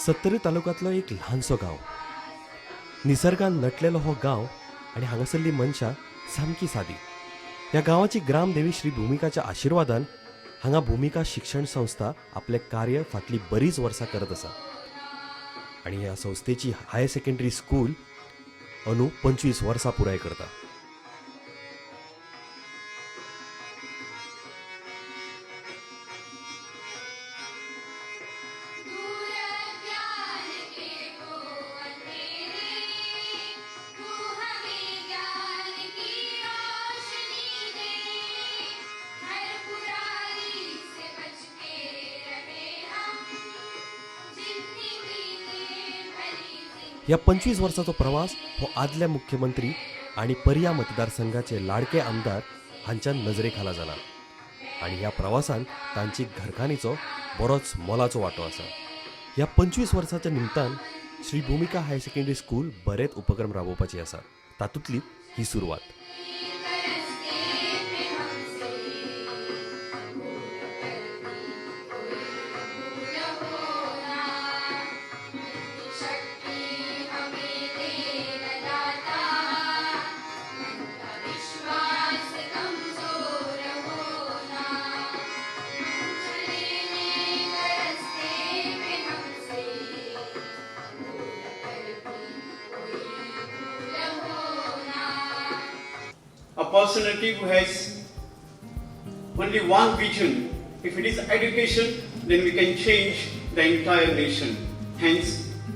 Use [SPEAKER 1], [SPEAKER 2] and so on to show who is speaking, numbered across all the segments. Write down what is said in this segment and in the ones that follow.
[SPEAKER 1] सत्तरी तालुक्यांतलो एक ल्हानसो गांव. निसर्गान नटलेलो हो गांव आनी हांगासरली मनशां सामकी सादी. ह्या गांवाची ग्रामदेवी श्री भुमिकाच्या आशिर्वादान हांगा भुमिका शिक्षण संस्था आपलें कार्य फाटलीं बरींच वर्सां करत आसा आनी ह्या संस्थेची हायर सेकंडरी स्कूल अंदू 25 वर्सां पुराय करता.
[SPEAKER 2] दूर ज्ञान के वो अंधेरे, तू हमें ज्ञान की रोशनी दे. हर बुराई से बच के रहे हम, जिंदगी दे भरी जिंदगी.
[SPEAKER 1] ह्या 25 वर्साचो प्रवास हो आदले मुख्यमंत्री आनी पर्या मतदारसंघाचे लाडके आमदार हांच्या नजरे खाला जाला आनी ह्या प्रवासान तांची घरकान्नीचो बरोच मोलाचो वांटो आसा. ह्या 25 वर्साच्या निमतान श्री भुमिका हायर सेकंडरी स्कूल बरेच उपक्रम राबोवपाची आसा. तातूंतली ही सुरवात.
[SPEAKER 2] रस्ते पे हमसे भूल कर भी कोई भूल हो ना. शक्ति हमें दे न दाता, मन का विश्वास कमजोर होना. चले नेक रस्ते पे हमसे भूल कर भी कोई भूल हो ना.
[SPEAKER 3] A personality who has only one vision. If it is education, then we can change the entire nation. Hence,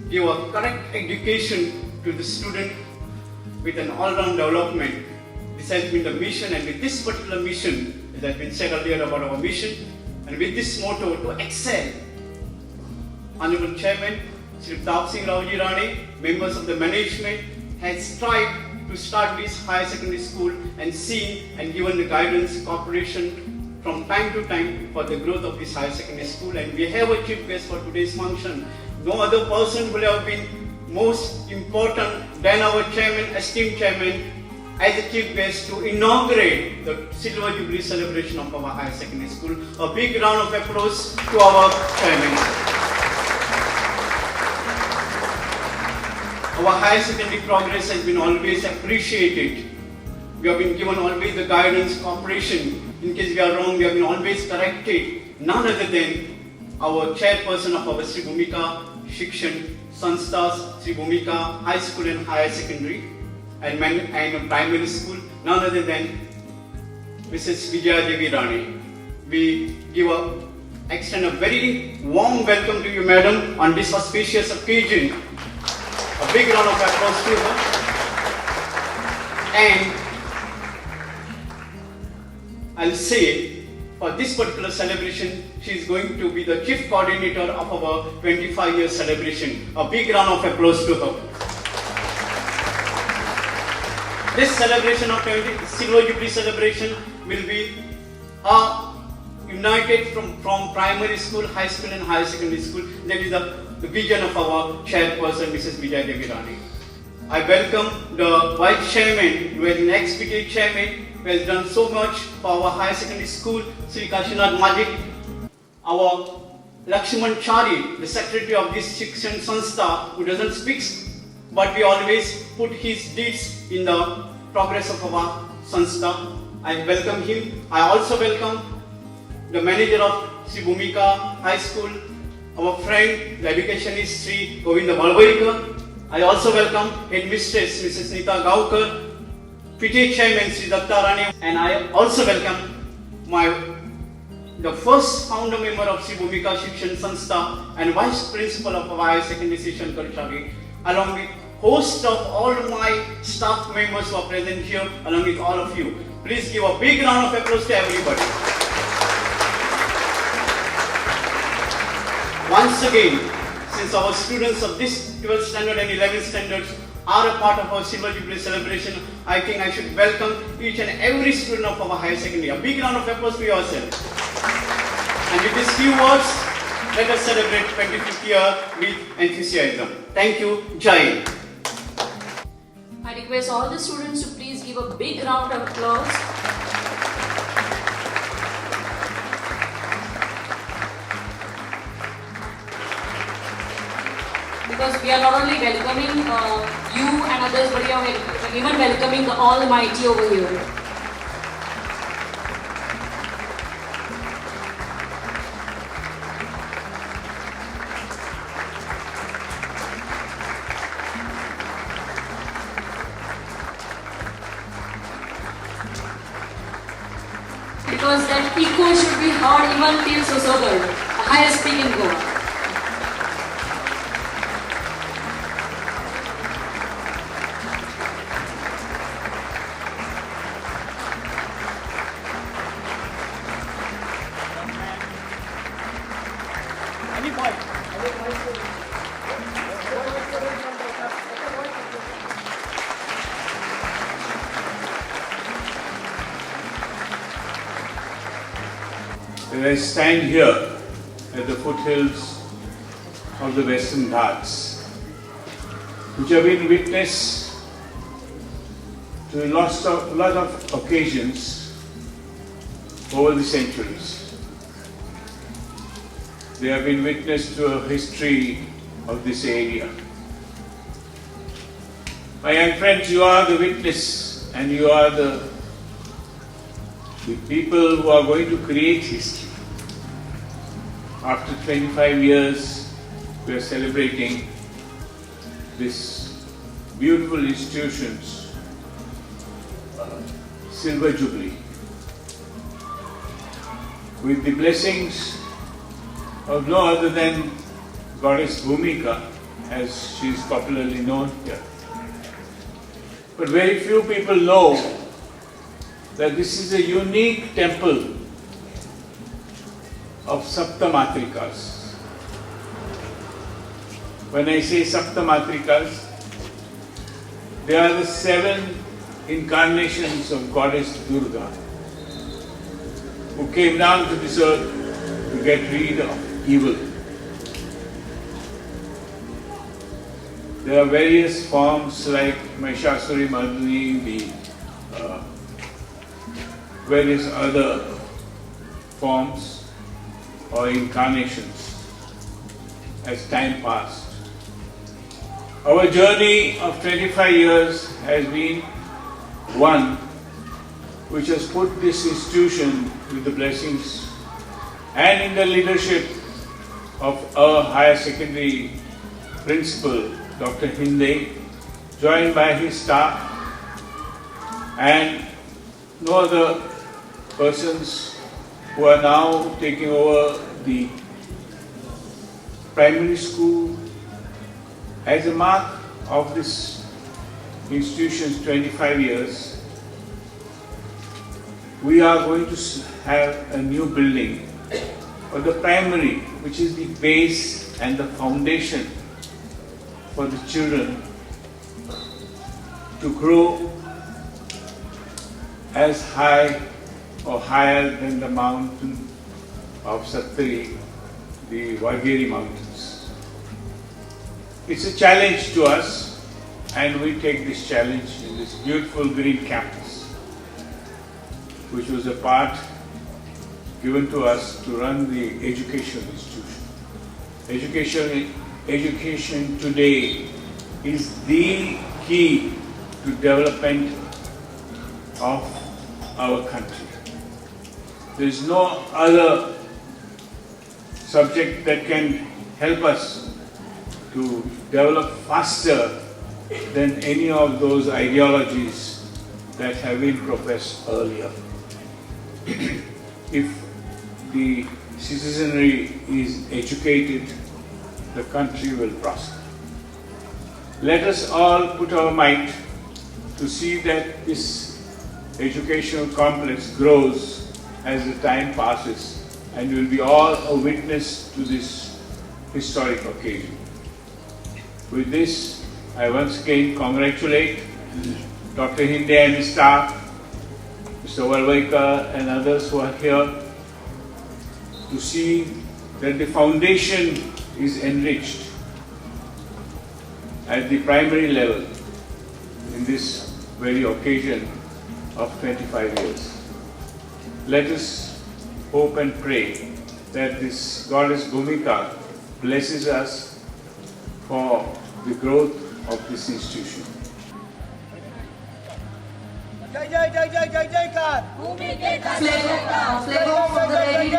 [SPEAKER 3] give a correct education to the student with an all-round development. This has been the mission, and with this particular mission, as has been said earlier about our mission, and with this motto to excel, Honorable Chairman, Sri Pratap Singh Raoji Rane, members of the management, has tried to start this higher secondary school and seen and given the guidance, cooperation from time to time for the growth of this higher secondary school. And we have a chief guest for today's function. No other person would have been most important than our chairman, esteemed chairman, as a chief guest to inaugurate the Silver Jubilee celebration of our higher secondary school. A big round of applause to our chairman. Our higher secondary progress has been always appreciated. We have been given always the guidance, cooperation. In case we are wrong, we have been always corrected. None other than our chairperson of our Sri Bhumika Shikshan Sansthas, Sri Bhumika High School and Higher Secondary and Primary School, none other than Mrs. Vijaya Devi Rane. We give a extend a very warm welcome to you, madam, on this auspicious occasion. A big round of applause to her. And I'll say, for this particular celebration, she is going to be the chief coordinator of our 25-year celebration. A big round of applause to her. This celebration of 20 Silver Jubilee celebration will be united from primary school, high school and higher secondary school. That is the vision of our chairperson, Mrs. Vijay Devi Rane. I welcome the vice chairman, who is an ex-PTA chairman, who has done so much for our higher secondary school, Sri Kashinath Majik, our Lakshman Chari, the secretary of this Shikshan Sanstha, who doesn't speak, but we always put his deeds in the progress of our Sanstha. I welcome him. I also welcome the manager of Sri Bhumika High School, our friend, the educationist Sri Govinda Valvaikar. I also welcome headmistress Mrs. Nita Gaukar, PTA chairman Sri Datta Rane, and I also welcome the first founder member of Sri Bhumika Shikshan Sanstha and vice principal of our higher secondary Sri Shankar Chari, along with host of all my staff members who are present here, along with all of you. Please give a big round of applause to everybody. Once again, since our students of this 12th standard and 11th standards are a part of our Silver Jubilee celebration, I think I should welcome each and every student of our higher secondary. A big round of applause to yourself. And with these few words, let us celebrate 25th year with enthusiasm. Thank you. Jai Hind.
[SPEAKER 4] I request all the students to please give a big round of applause. Because we are not only welcoming you and others, but we are even welcoming the Almighty over here. Because that echo should be heard even till Susegad, the highest peak in Goa.
[SPEAKER 5] As I stand here at the foothills of the Western Ghats, which have been witness to a lot of occasions over the centuries. They have been witness to a history of this area. My young friends, you are the witness and you are the people who are going to create history. After 25 years, we are celebrating this beautiful institution's silver jubilee. With the blessings of no other than Goddess Bhumika, as she is popularly known here. But very few people know that this is a unique temple of Saptamatrikas. When I say Saptamatrikas, they are the 7 incarnations of Goddess Durga, who came down to this earth to get rid of evil. There are various forms like Mahishasuri Mardini, the various other forms or incarnations as time passed. Our journey of 25 years has been one which has put this institution with the blessings and in the leadership of our higher secondary principal, Dr. Hinde, joined by his staff and no other persons who are now taking over the primary school as a mark of this institution's 25 years. We are going to have a new building for the primary, which is the base and the foundation for the children to grow as high or higher than the mountain of Sattari, the Vargeri mountains. It's a challenge to us, and we take this challenge in this beautiful green campus, which was a part given to us to run the educational institution. Education today is the key to development of our country. There is no other subject that can help us to develop faster than any of those ideologies that have been professed earlier. If the citizenry is educated, the country will prosper. Let us all put our might to see that this educational complex grows as the time passes, and we will be all a witness to this historic occasion. With this, I once again congratulate Dr. Hinde and his staff, Mr. Valvaikar and others who are here, to see that the foundation is enriched at the primary level in this very occasion of 25 years. Let us hope and pray that this Goddess Bhumika blesses us for the growth of this institution.
[SPEAKER 6] Jai Jai Jai Jai Jai Jaikar.
[SPEAKER 7] Flag off of the rally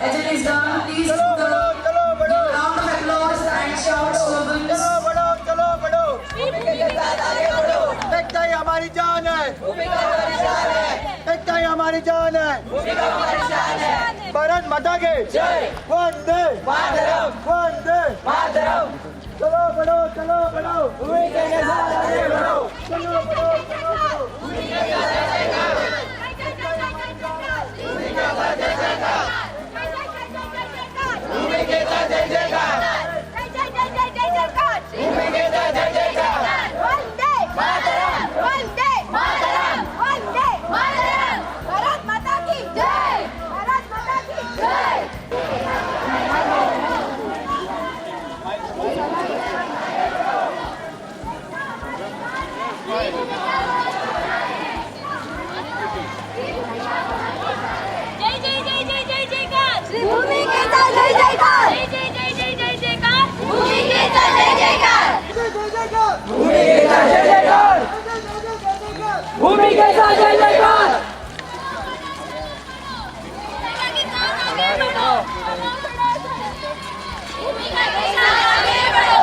[SPEAKER 7] as it is done, please
[SPEAKER 6] चलो बढ़ो चलो बढ़ो
[SPEAKER 7] round of applause and shout slogans.
[SPEAKER 6] चलो बढ़ो चलो बढ़ो। एकता ही हमारी जान है, एकता ही हमारी जान है। भारत माता के जय। वंदे मातरम, वंदे मातरम। चलो बढ़ो चलो बढ़ो, आगे बढ़ो, चलो बढ़ो चलो बढ़ो।
[SPEAKER 2] भारत माता की जय, भारत माता की जय।
[SPEAKER 8] जय जय जय जय जय जयकार,
[SPEAKER 2] भूमि के साथ जय जयकार,
[SPEAKER 8] जय जय जय जय जय जयकार,
[SPEAKER 2] भूमि के साथ जय जयकार।
[SPEAKER 6] जय जय जयकार, भूमि के साथ जय जयकार, जय जय जय जयकार,
[SPEAKER 4] भूमि के साथ जय जयकार।
[SPEAKER 8] के साथ आगे बढ़ो,
[SPEAKER 2] भूमि के साथ आगे बढ़ो,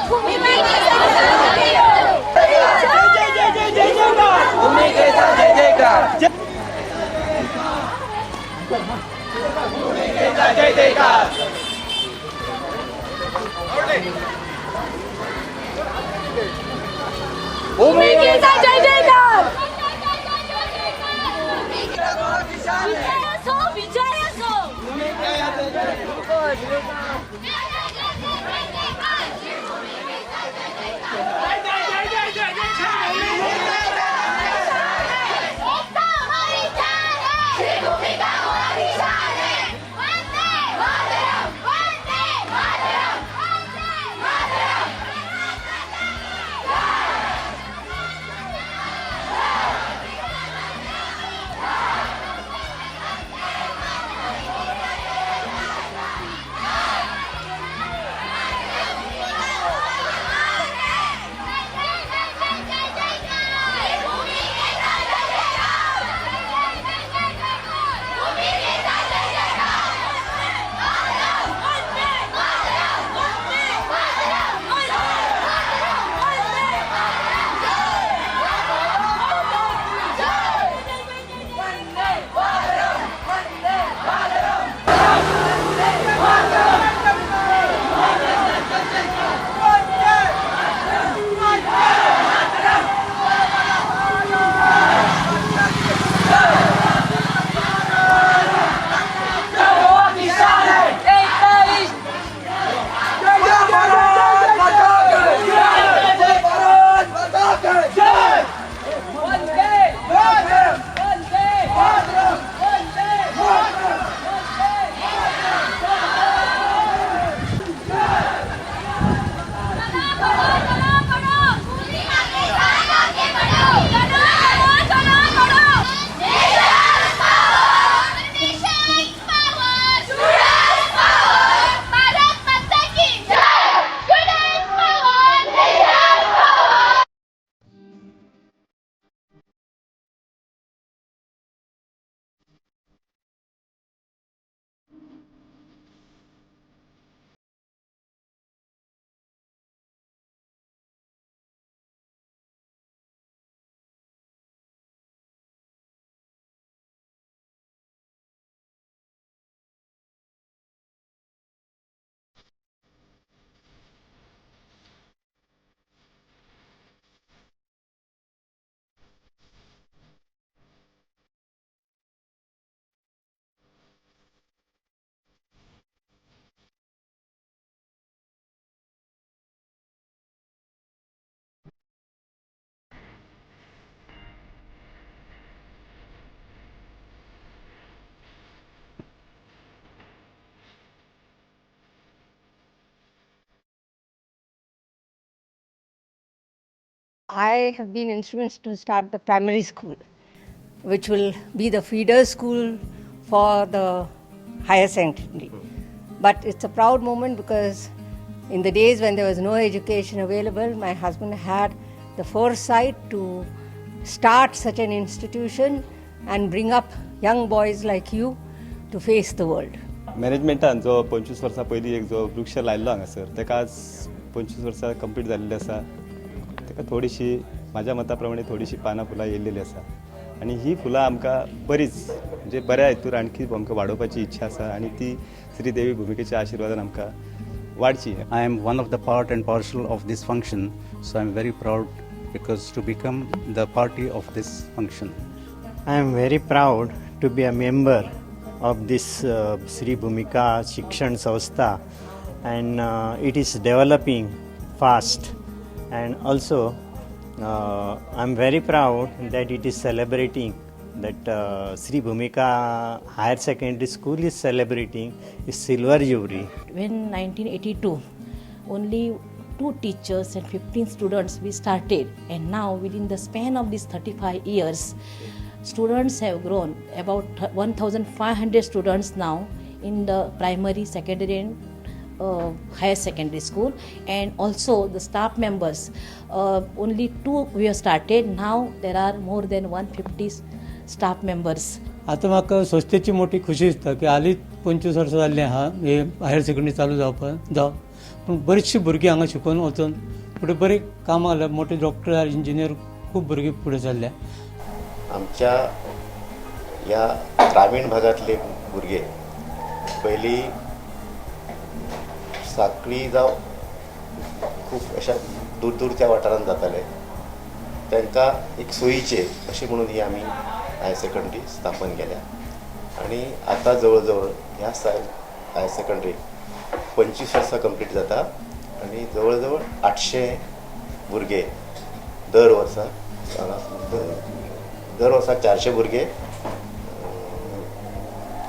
[SPEAKER 2] भूमि के साथ आगे बढ़ो।
[SPEAKER 6] जय जय जय जय जयकार,
[SPEAKER 9] भूमि के साथ जय जयकार, भूमि के साथ जय जयकार।
[SPEAKER 2] भूमि के साथ जय जयकार।
[SPEAKER 8] विजय असो, विजय असो।
[SPEAKER 2] एकता हमारी जान है, भूमि का हमारी शान है। वंदे मातरम, वंदे मातरम, वंदे मातरम। भारत माता की जय। Student power, nation power.
[SPEAKER 10] I have been instruments to start the primary school, which will be the feeder school for the higher secondary. But it's a proud moment because in the days when there was no education available, my husband had the foresight to start such an institution and bring up young boys like you to face the world.
[SPEAKER 11] मॅनेजमेंटान जो 25 वर्सां पयलीं एक जो वृक्ष लायल्लो हांगासर ताका आज 25 वर्सां कंप्लीट जाल्ली आसा. ताका थोडीशी म्हाज्या मता प्रमाणे थोडीशी पानां फुलां येयलेली आसा आनी ही फुलां आमकां बरीच म्हणजे बऱ्या हितूर आणखी आमकां वाडोवपाची इच्छा आसा आनी ती श्री देवी भुमिकेच्या आशिर्वादान आमकां वाडची.
[SPEAKER 12] I am one of the part and parcel of this function, so I am very proud because to become the party of this function.
[SPEAKER 13] I am very proud to be a member of this Sri Bhumika Shikshan Sanstha, and it is developing fast, and also I am very proud that it is celebrating that Sri Bhumika Higher Secondary School is celebrating its silver jubilee.
[SPEAKER 14] When 1982, only 2 teachers and 15 students we started, and now within the span of these 35 years, students have grown about 1,500 students now in the primary, secondary and higher secondary school, and also the staff members, only 2 we have started, now there are more than 150 staff members.
[SPEAKER 15] आतां म्हाका संस्थेची मोठी खुशी दिसता की हालींच 25 वर्सां जाल्लीं आहा हे हायर सेकंडरी चालू जावपाक जावं, पूण बरीचशीं भुरगीं हांगा शिकून वचून फुडें बरीं कामां लागल्या, मोटे डॉक्टर इंजिनियर खूब भुरगीं फुडें सरल्या.
[SPEAKER 16] आमच्या ह्या ग्रामीण भागातले भुरगे पयलीं साखळी जावं खूब अशा दूर दूरच्या वाठारांत जाताले, तांकां एक सोयीचे अशें म्हणून ही आमी हायर सेकंडरी स्थापन केल्या आनी आतां जवळ जवळ ह्या हायर सेकंडरी 25 वर्सां कंप्लीट जाता आनी जवळ जवळ 800 भुरगे दर वर्सा दर वर्साक 400 भुरगे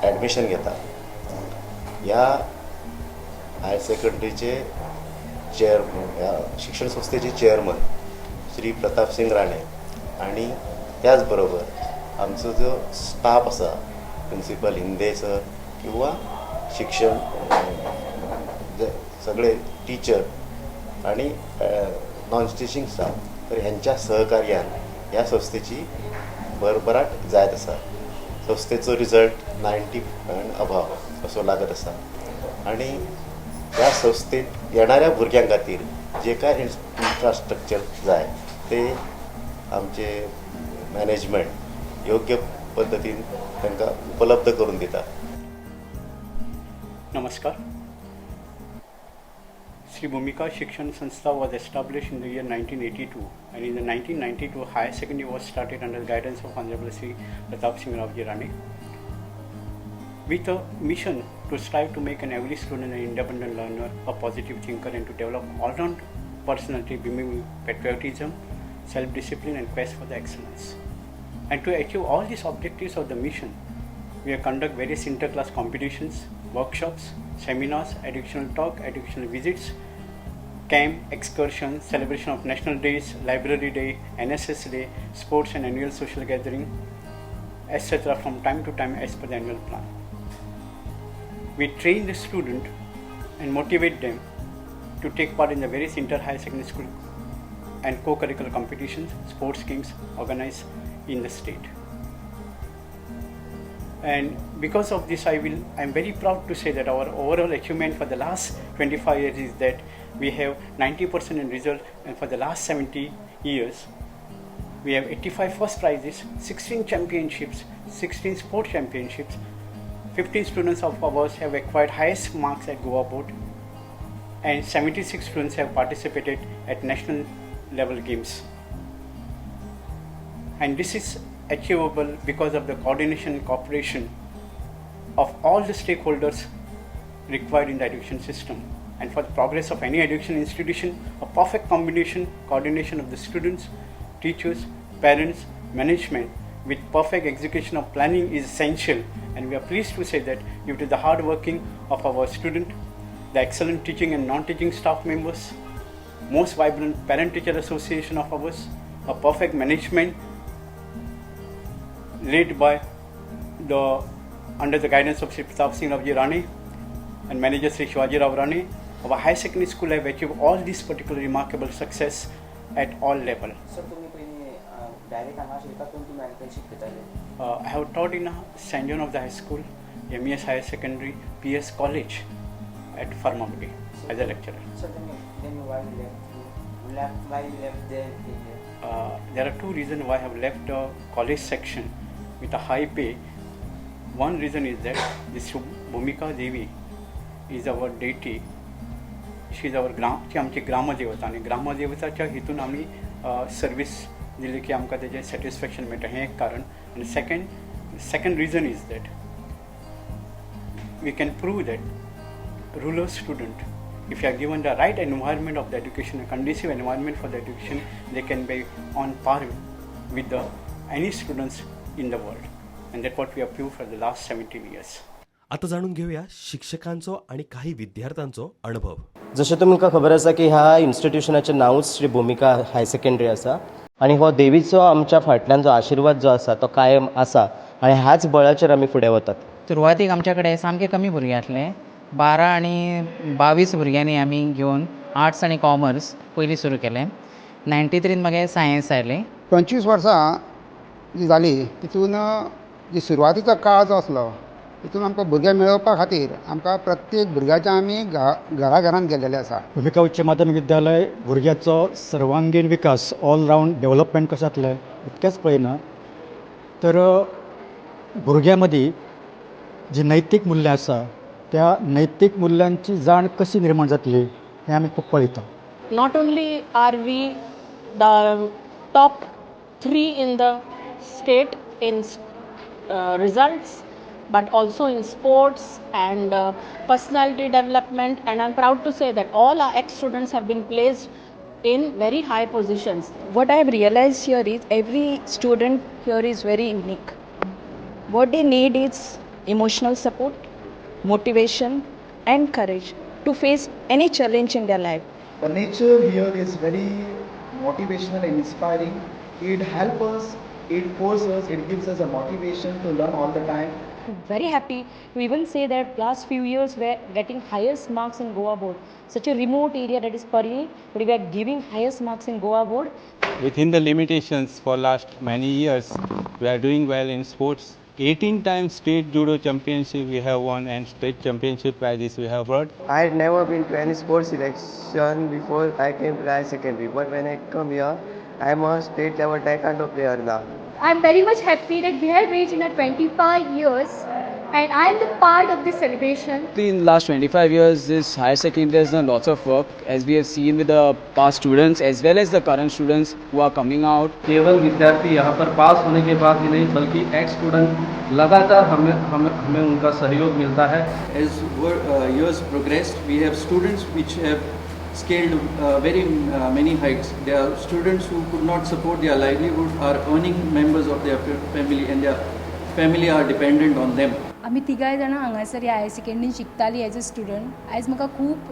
[SPEAKER 16] ॲडमिशन घेता. ह्या हायर सेकंडरीचे ह्या शिक्षण संस्थेचे चेअरमन श्री प्रताप सिंग राणे आनी त्याच बरोबर आमचो जो स्टाफ आसा प्रिंसिपल हिंदे सर किंवा शिक्षण सगळे टिचर आनी नॉन टिचींग स्टाफ तर ह्यांच्या सहकार्यान ह्या संस्थेची भरभराट जायत आसा. संस्थेचो रिजल्ट 90 अँड अभाव असो लागत आसा आनी ह्या संस्थेत येणाऱ्या भुरग्यां खातीर जे काय इन्फ्रास्ट्रक्चर जाय ते आमचे मॅनेजमेंट योग्य पद्दतीन तांकां उपलब्ध करून दिता.
[SPEAKER 3] नमस्कार. Sri Bhumika Shikshan Sanstha was established in the year 1982, and in the 1992 higher secondary was started under the guidance of Honorable Sri Pratap Singh Ravji Rane with a mission to strive to make an every student an independent learner, a positive thinker, and to develop all-round personality beaming patriotism, self-discipline and quest for the excellence. And to achieve all these objectives of the mission, we have conduct various inter-class competitions, workshops, seminars, educational talk, educational visits, camp, excursions, celebration of national days, library day, NSS day, sports and annual social gathering, etc. from time to time as per the annual plan. We train the student and motivate them to take part in the various inter-higher secondary school and co-curricular competitions, sports games organized in the state. And because of this, I'm very proud to say that our overall achievement for the last 25 years is that we have 90% in result, and for the last 70 years, we have 85 first prizes, 16 championships, 16 sport championships, 15 students of ours have acquired highest marks at Goa Board, and 76 students have participated at national level games. And this is achievable because of the coordination and cooperation of all the stakeholders required in the education system. And for the progress of any education institution, a perfect combination, coordination of the students, teachers, parents, management with perfect execution of planning is essential. And we are pleased to say that due to the hard working of our student, the excellent teaching and non-teaching staff members, most vibrant parent-teacher association of ours, a perfect management led by under the guidance of Shri Pratap Singh Ravji Rane, and manager Sri Shivaji Rao Rane, our higher secondary school have achieved all this particular remarkable success at all level.
[SPEAKER 9] Sir, तुम्ही पयलीं direct हांगा शिकता पूण तुमी आनी खंय शिकयताले?
[SPEAKER 3] I have taught in St. John of the High School, MES Higher Secondary, PS College at Farmagudi as a lecturer.
[SPEAKER 9] Sir, then why you left? Why you left there and came here?
[SPEAKER 3] There are two reasons why I have left the college section with a high pay. One reason is that this Bhumika Devi is our deity. She is our ती आमची ग्रामदेवता आनी ग्रामदेवताच्या हितून आमी service दिली की आमकां तेजें सॅटिस्फॅक्शन मेळटा, हें एक कारण. आनी second reason is that we can prove that rural student, if you are given the right environment of the education, a conducive environment for the education, they can be on par with the any students in the world, and that's what we have proved for the last 17 years.
[SPEAKER 1] आता जाणून घेऊया शिक्षकांचो आणि काही विद्यार्थ्यांचो अणभव.
[SPEAKER 17] जशें तुमकां खबर आसा की ह्या इन्स्टिट्युशनाचें नांवूच श्री भुमिका हायर सेकंडरी आसा आनी हो देवीचो आमच्या फाटल्यान जो आशिर्वाद जो आसा तो कायम आसा आनी ह्याच बळाचेर आमी फुडें वतात.
[SPEAKER 18] सुरवातीक आमच्या कडेन सामके कमी भुरगे आसले, 12 आनी 22 भुरग्यांनी आमी घेवन आर्ट्स आनी कॉमर्स पयलीं सुरू केलें. 93 मागीर सायन्स आयलें.
[SPEAKER 19] 25 वर्सां जी जाली तितून जी सुरवातीचो काळ जो आसलो तितून आमकां भुरगे मेळोवपा खातीर आमकां प्रत्येक भुरग्याच्या आमी घरा घरान गेल्लेले आसा.
[SPEAKER 20] भुमिका उच्च माध्यमिक विद्यालय भुरग्याचो सर्वांगीण विकास, ऑल रावंड डेवलपमेंट कशें जातलें इतकेंच पळयना, तर भुरग्यां मदीं जी नैतीक मुल्यां आसा त्या नैतीक मुल्यांची जाण कशी निर्माण जातली हें आमी खूब पळयता.
[SPEAKER 21] Not only are we the top 3 in the state in results, but also in sports and personality development, and I'm proud to say that all our ex-students have been placed in very high positions.
[SPEAKER 22] What I have realized here is every student here is very unique. What they need is emotional support, motivation and courage to face any challenge in their life.
[SPEAKER 23] The nature here is very motivational and inspiring. It helps us, it forces us, it gives us a motivation to learn all the time.
[SPEAKER 4] Very happy to even say that last few years we are getting highest marks in Goa board. Such a remote area that is Parli, but we are giving highest marks in Goa board.
[SPEAKER 24] Within the limitations for last many years, we are doing well in sports. 18 times state judo championship we have won and state championship prizes we have brought.
[SPEAKER 25] I had never been to any sports selection before I came to higher secondary, but when I come here, I am a state level taekwondo player now.
[SPEAKER 26] I am very much happy that we have reached in our 25 years and I am the part of this celebration.
[SPEAKER 27] In the last 25 years, this higher secondary has done lots of work, as we have seen with the past students as well as the current students who are coming out.
[SPEAKER 28] केवल विद्यार्थी यहाँ पर pass होने K बाद ही नहीं बल्कि x student लगातार हमें हमें हमें उनका सहयोग मिलता है.
[SPEAKER 29] As years progressed, we have students which have scaled very many heights. There are students who could not support their livelihood are earning members of their family and their family are dependent on them.
[SPEAKER 30] आमी तिगाय जाणां हांगासर ह्या higher सेकंडरीन शिकतालीं as a student. आयज म्हाका खूब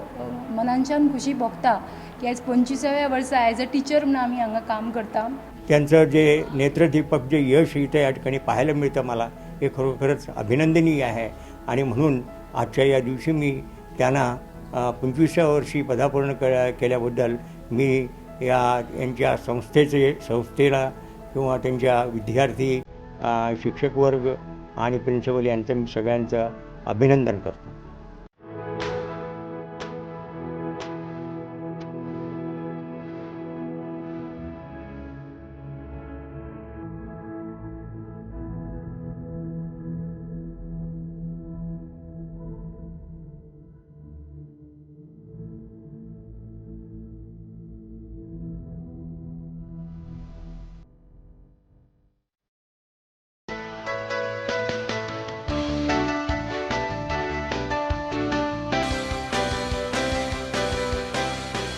[SPEAKER 30] मनांच्यान खुशी भोगता की आयज 25व्या वर्सा एज अ टिचर म्हणून आमी हांगा काम करता.
[SPEAKER 31] त्यांचं जे नेत्रदीपक जे यश इथं या ठिकाणी पाहायला मिळतं मला, हे खरोखरच अभिनंदनीय आहे आणि म्हणून आजच्या या दिवशी मी त्यांना 25व्या वर्षी पदार्पण केल्याबद्दल मी या यांच्या संस्थेला किंवा त्यांच्या विद्यार्थी, शिक्षकवर्ग आणि प्रिन्सिपल यांचं मी सगळ्यांचं अभिनंदन करतो.